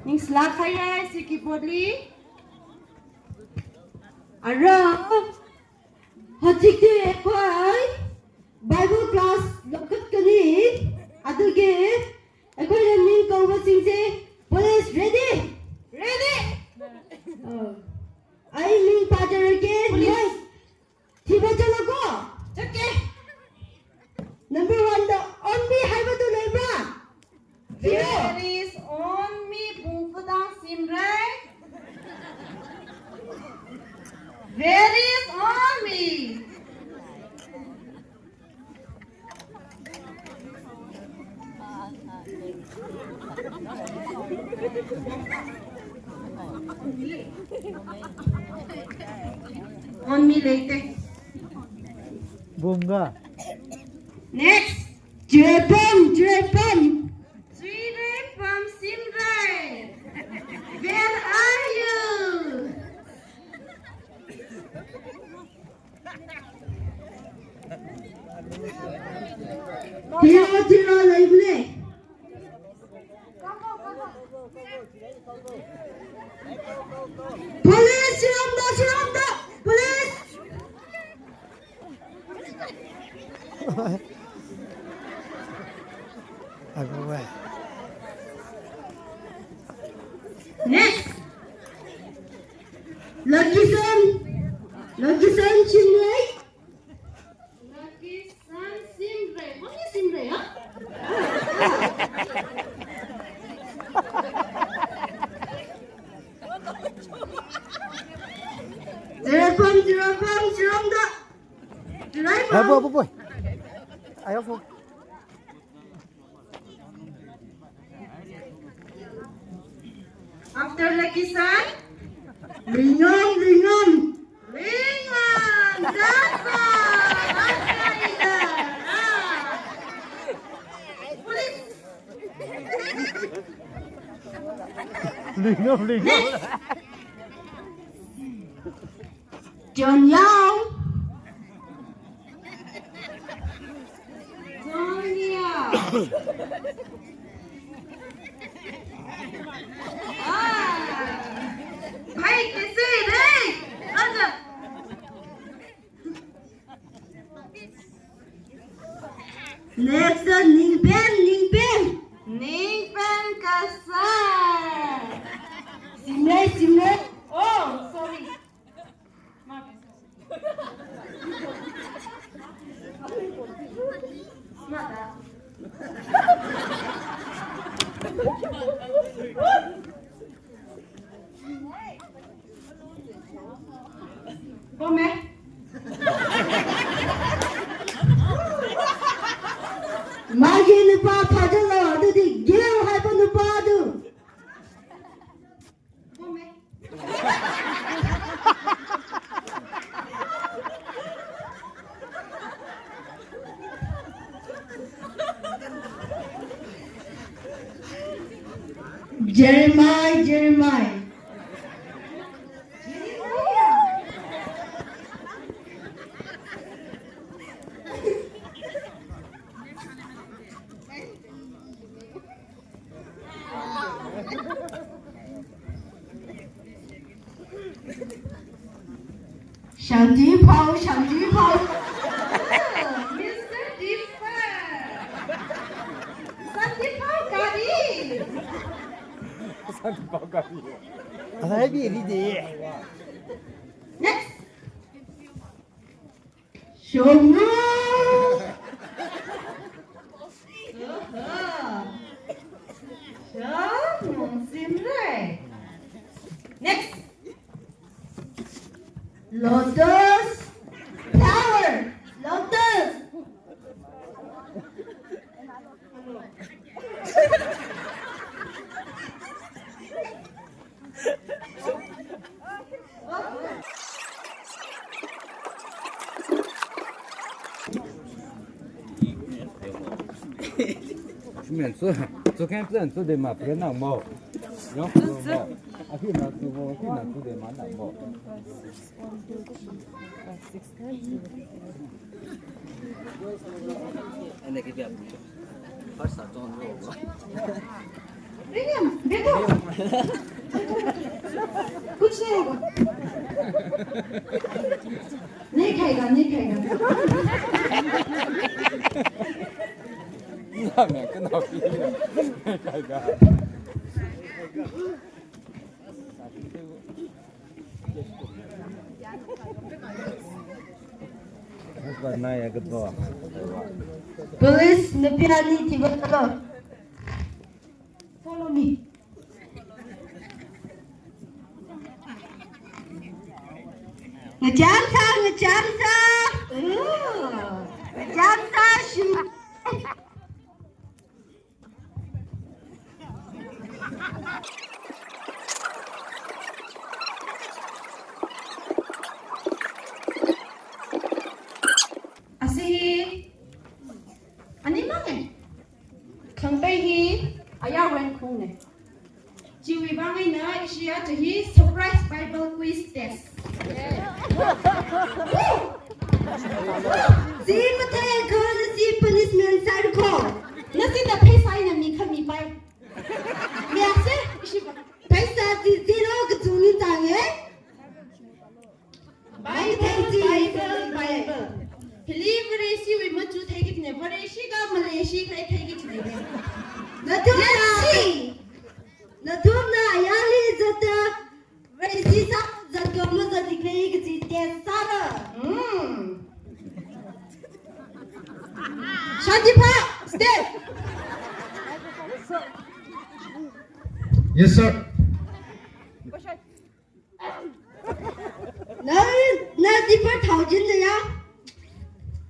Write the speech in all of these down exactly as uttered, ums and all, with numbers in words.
Ningslāk kahai siki botli. Ara, hojikti akhoi Bible class lokhat kani, aduke akhoi ming kaova singse, police ready? Ready. Oh. Ai ming pājarake, police. Yes. Thiva chalako? Chake. Number one da, on me haiva tu leibra? Thiva. Where is on me, Bungfudang Simrai? Where is on me? On me leite. Bunga. Next. Chirepam, Chirepam. Chirepam Simrai. Where are you? Tiro, tiro, leibule. Police, siromda, siromda, police. Aguwe. Next. Lucky Sun. Lucky Sun Simrai. Lucky Sun Simrai. Mami Simrai, ha? Chirepam, Chirepam, siromda. Chirepam. Hai, boy, boy, boy. Ayo, boy. After Lucky Sun, Ringom, Ringom. Ringom, Dasa, Dasa ida. Ah. Police. Ringom, Ringom. Next. John Yao. John Yao. Ah. Hai, kaise re? Aja. Next, Ningpen, Ningpen. Ningpen Kasai. Simle, Simle. Oh, sorry. Pome. Magi nupā phāchalo, adudi Gil haipa nupā du. Jeremiah, Jeremiah. Shanti Pao, Shanti Pao. Mister Deepak. Shanti Pao Kari. Shanti Pao Kari. Alai bi ri de. Next. Shongnu! Oho. Shongnu Simrai. Next. Lotus Flower. Lotus. Mian su, su kan plan su de ma plan na mo. Yo, mo. Aki na su mo, aki na su de ma na mo. Ene ke bia. First sa ton ro. Ringam, beto. कुछ नहीं होगा। नहीं खाएगा, नहीं खाएगा। नहीं खाएगा। Police, nupi ani thiva kalo. Follow me. Ngachān sā, ngachān sā. Ooh, ngachān sā, shu. Asi hi, ani mang e. Khangatei hi, ayā wen khung e. Chiwui vang eina ishi aja hi surprise Bible quiz test. Chi mathei kha nasi punishment sāra ko. Nasi da pheisā eina mi khami pai. Mi ase, ishi ba. Pheisā chi zero kachungkha chang e. Bible, Bible, Bible. Hili Vareshiwui machu theiki chine, Vareshi kha Malaysia khalei theiki chine. Nathumna, nathumna ayāli zatta, Vareshi sā zatko mazat dikhalei kaji test sāra. Hmm. Shanti pha, stay. Yes, sir. Na, na dipper thousand na ya?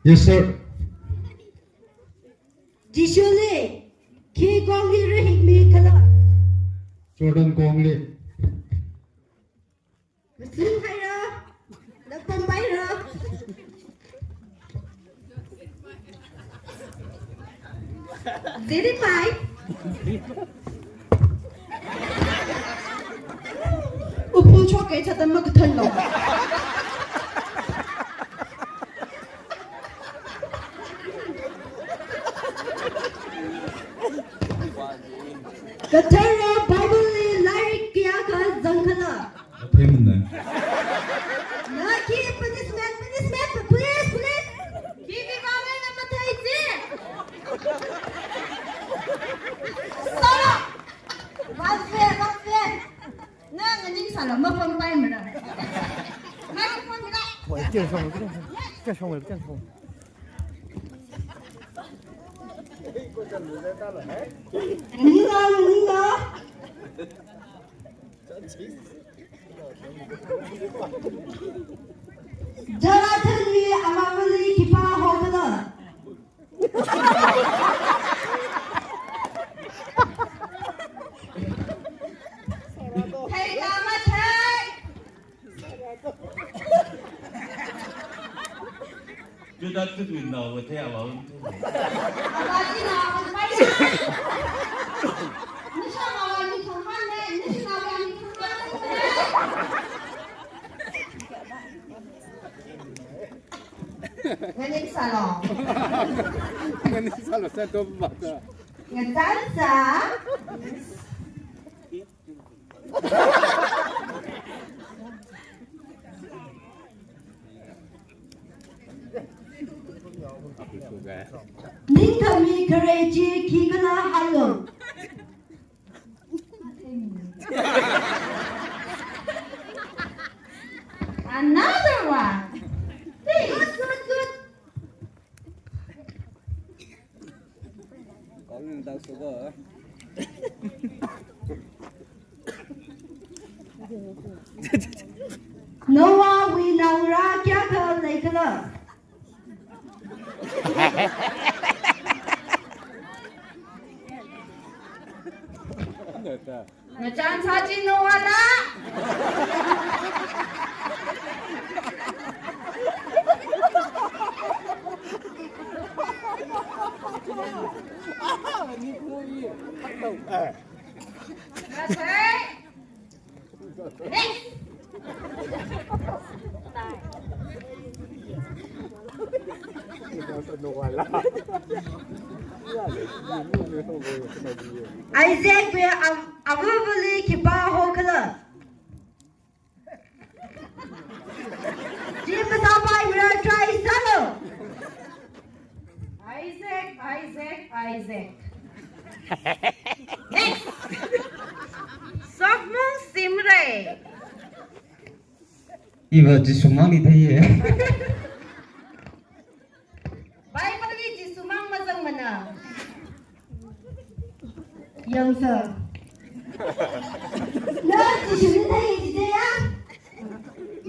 Yes, sir. Jishuli khi kongli rahikmi khala? Jordan kongli. Masin haira, na pampai ra. Ziri pai. Upu choke chata makathan lo. Kathara Bible li lairik kayākha zangkhala? Athemna. Na khi punishment, punishment, police, police. Khi khi vang eina mathei chi. Sala. Vangse, vangse. Na nganing sala mapampai mara. Microphone mara. Wai, 介绍我，介绍我，介绍我。 Nina, nina. Jonathanwui avāvali khipā hokhala? Thei ka mathei? Juda tut min nao wa thei avā un thei. Avā chi nao un pai. Nisha avā ni thang han ne, nisha avā ni thang han ne. Nganing salo. Nganing salo, sa to ba ta. Ngachān sā. Ningkhami khare chi khikhala hānglou. Another one. Please. Good, good, good. Noahwui naongarā kayākha leikhala? Ngachān sā chi Noahna. That's right. Next. Isaacwui av-, avāvali khipā Next. Sokmung Simrei. Iva Jishu mangli theiya. Bible li Jishu mang mazangmana. Yangsa. Na Jishuli thei jide ya?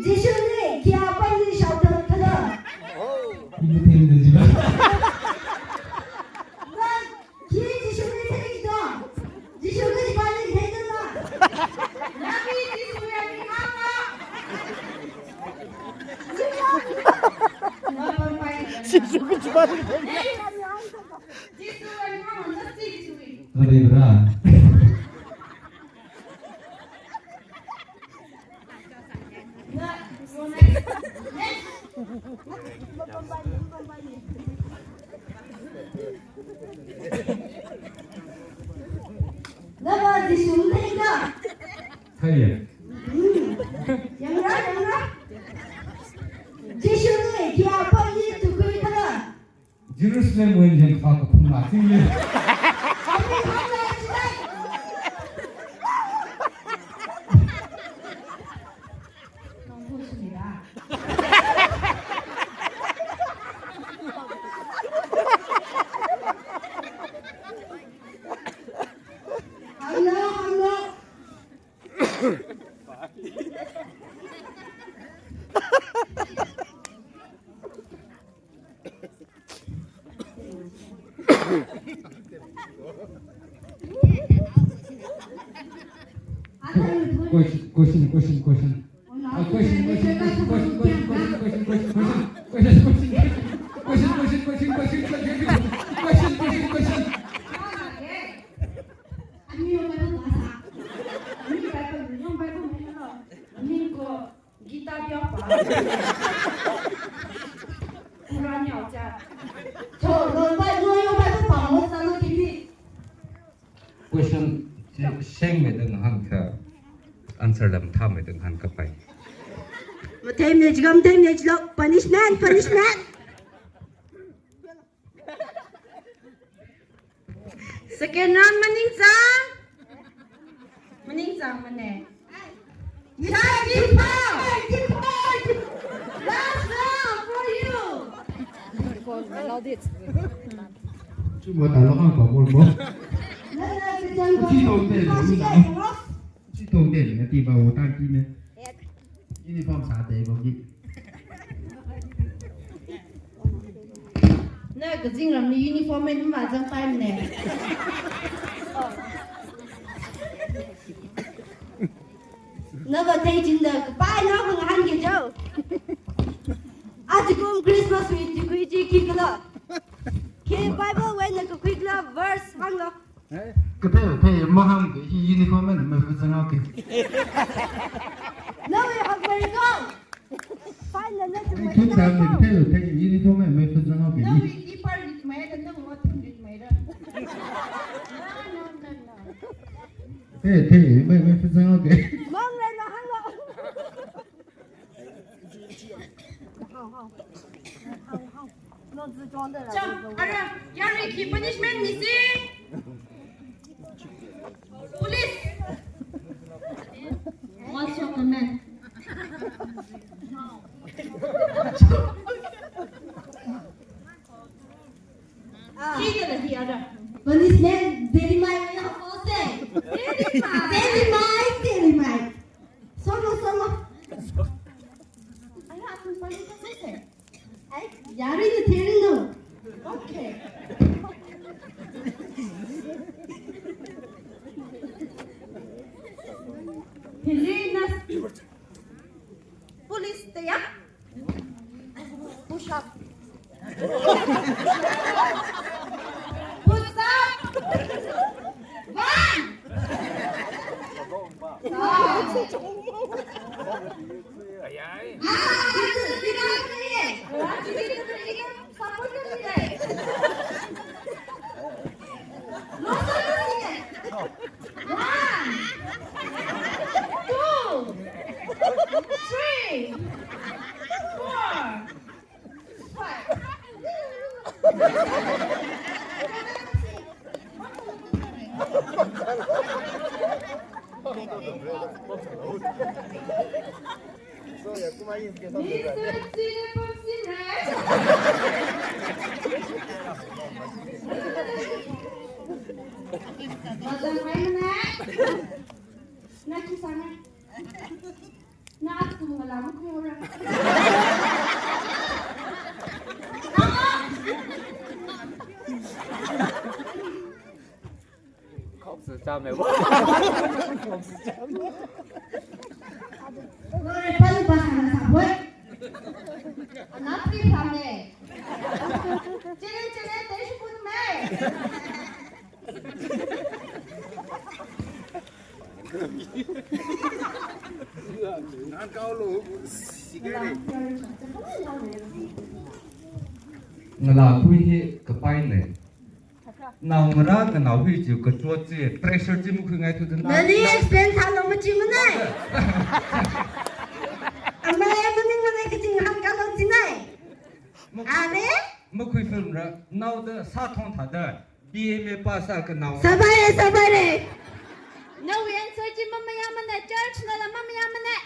Jishuli khi apamli shaotharakhala? Iva thei jide ya? Na khi Jishuli thei jido? Jishuli jipali thei jido na? Nami Jishu ya mi hanga. Jishuli jipali thei. Jishuli ya mi hanga, just say Jishuli. Hare Krishna. Nava Jishu theiya? Theiya. Hmm. Yangra, yangra. Jishuli khi apamli tukhuikhala? Jerusalem wui yangkha kaphung la theiya. Hello, hello. Question, question, question, question. Uh, question, question, question. Gita pia pa. Quran yao cha. Cho, lo bai, lo yao bai, pa mo sa lo kipi. Question, sheng, shengmeida ngahānkha, answer la mathāmeida ngahānkapai. Matheimane jikha, matheimane jilo, punishment, punishment. Second round maningchang. Maningchangmane. Shakti Pao. Last round for you. Chuma talo ang pa mo mo. Chi tongte, chi tongte, ngati ba utan ti ne. Uniform sāda bagi. Na kazingramli uniform eina mazangpaimane. Nava thei jida kapai na hung hānki jo. Ajakum Christmas wui tukhui chi khikhala? Khi Bible wui eina kakhuikhala verse hānglo. Kathei, kathei, mahāngki, hi uniform eina maifazang haoki. Nawui hakmei ko. Fine, na, na, na, thumtam ni, kathei, kathei, uniform eina maifazang haoki. Nawui ipar ritmeida, nawui mathum ritmeida. No, no, no, no. Kathei, kathei, mai, maifazang haoki. Mang lei na hānglo. Cha, ara, yarui khi punishment misi. Police. What's your comment? Khi kala hi ara. Punishment, very mild, na ho se. Very mild. Very mild, very mild. Solo, solo. Ara, athum pali ka se. Ai, yarui na theilu. Okay. Hili na police te ya. Push up. Push up. One. Two. One. Two. Three. Four. Five. Mister Chile Pumsim Rai. Madam Raimana. Naki sanga. Na atsum ngala mukura. Khoksa chame bo. Khoksa chame. Lore pali ba hana sa boi. Ana pri prame. Chile chile te shukun me. Ngan kau lo, sikere. Ngalākhui hi kapai lei. Naongarā nganao hi chi kachot chi, pressure chi makhuingai thuda. Nali explain sālu machimanei. Amei maning manei kaching hāngkālu chinei. Mak-, are? Makhui film ra, naoda sāthong thāda, B A M A pass sākhanao. Sabai, sabai re. Nawui answer chi mamayāmanei, church nala mamayāmanei.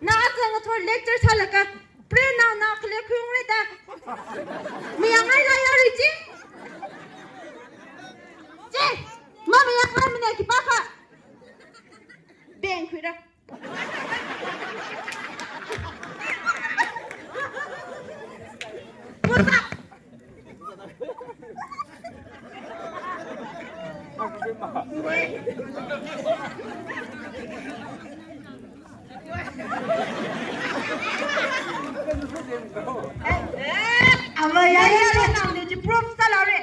Na aja ngathor lecture sālaga, pray now now khalei khuiungre da. Mayāngaila yari chi. Chi, mamayāngaimanei khipākha. Beng khuira. Ava yare nang de proof sālare.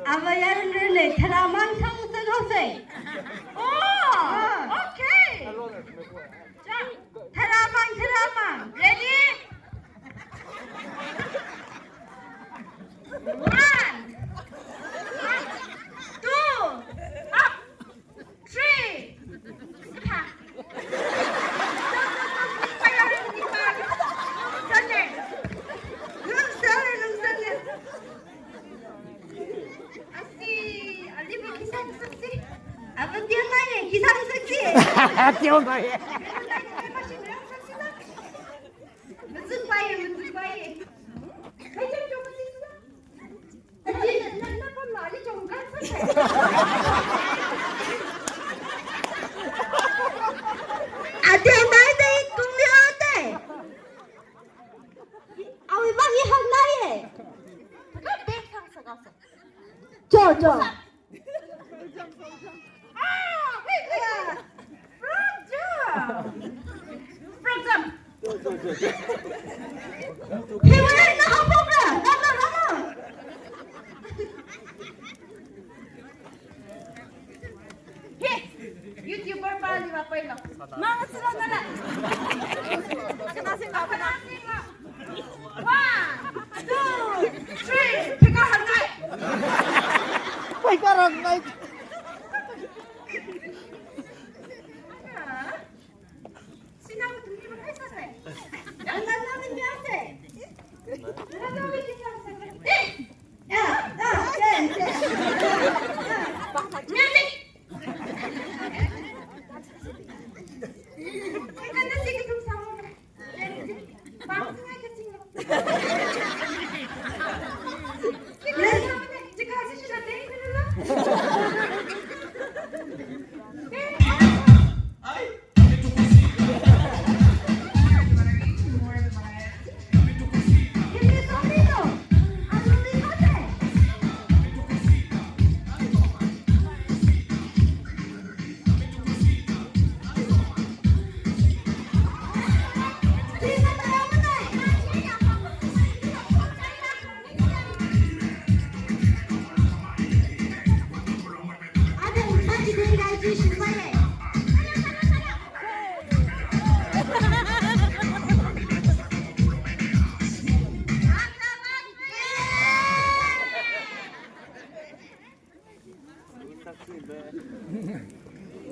Ava yare le tharamang sang sang hose. Oh, okay. Cha, tharamang, tharamang. Ready? One. Two. Up. Three. Ha. Sāne. Lungsāne, lungsāne. Asi, ali ba kisang saksi. Ava tiang mai, kisang saksi. Tiang mai. Machuk pai, machuk pai. Kai jam jam saksi. Ati, na, na, na, pa mali jong kan sa. Ati, amai dai kung ni ate. Awi bang i hang na ye. Ka beng sang sa ka sa. Jo, jo. Ah, wait, wait, wait. Frog jump. Frog jump. Hey, wait, no, hop over. No, no, no, no. Hey, YouTuber pali va pailo. Mang silo nala. Kana silo, kana silo. One, two, three. Phika hangai. Phika hangai. Sina utum ni makai sasai. Nana ni biasa. Nana ni biasa. Ya, ya, ya, ya. Nana ni. Nana ni kita sama.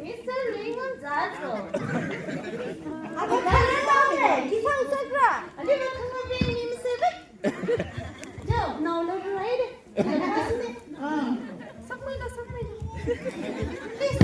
Mister Ringan Zazo. Aba khalei laone, kisang sakra. Ali ba khangabe ni msebe. Jo, nao lo rai de. Sakmai da, sakmai da. Please.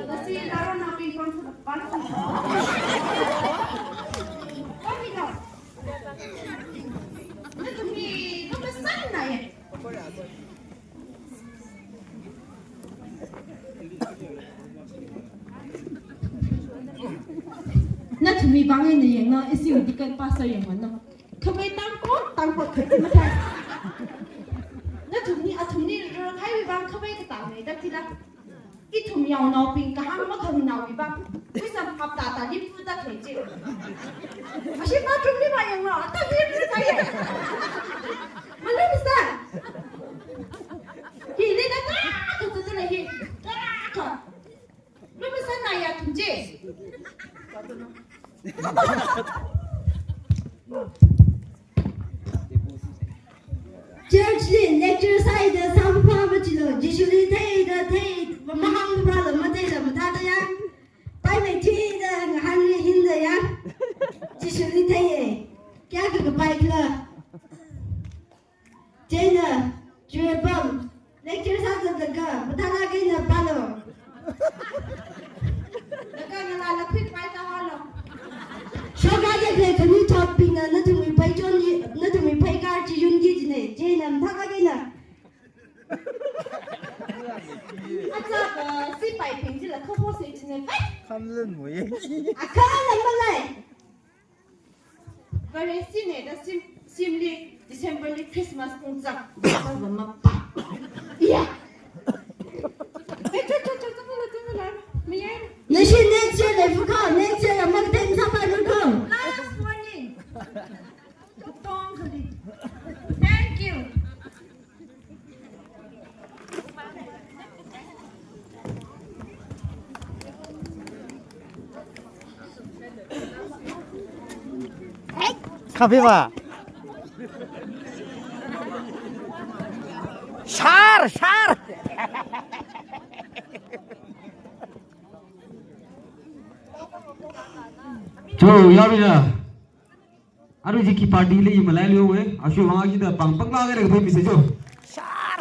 Ngasi naronaobing kon su pan. Kon mi no. Nathumli, no, masānai. Nathumli vang eina yanglu, ishi deacon pastor yangmana. Khavai tangkot, tangkot khavai mathā. Nathumli, athumli rarkahaiwui vang khavai katang nei da thila. Ithum yaonaobing kahāng makhanganāwui vang. Wisam hapta tali puta khalei chi. Ashi bathroom li vāyanglu, ata hi ri kaya. Malu misa. Hi le da ka, ka, ka, ka, hi. Ka, ka. Lu masānai athum chi. Church li lecture sāhaida sāphā machilu, Jishuli theida thei, mahāngphālu matheila mathāda ya. Pai maithida ngahānli hinda ya. Jishuli theiya. Kayākha kapai khala. Chieina, chiwui apam, lecture sāzatlaga, mathālāk eina pālu. Laga ngalāla khuikhavai tāhaolu. Shokkahai khanui thotbingna nathumwui pheichon hi, nathumwui pheikar chi yunki jinei, chieina mathālāk eina. Acha, uh, sipaibing chila khapo se jinei, phei. Khamlun mo ye. Akha lam malei. Vare sine da sim, simli December li Christmas ungzak, December mapa. Iya. Eh, cho, cho, cho, cho, cho, cho, cho, cho, mi yan. Nashi next year lei fuka, next year la mak ten sa pa nung kong. Last warning. Tong kali. Thank you. Kapiva. Shar, shar. Cho, ya, ya. Aru ji ki party li i malai leo we, ashu wang ji da pang pang la gare koi message ho. Shar.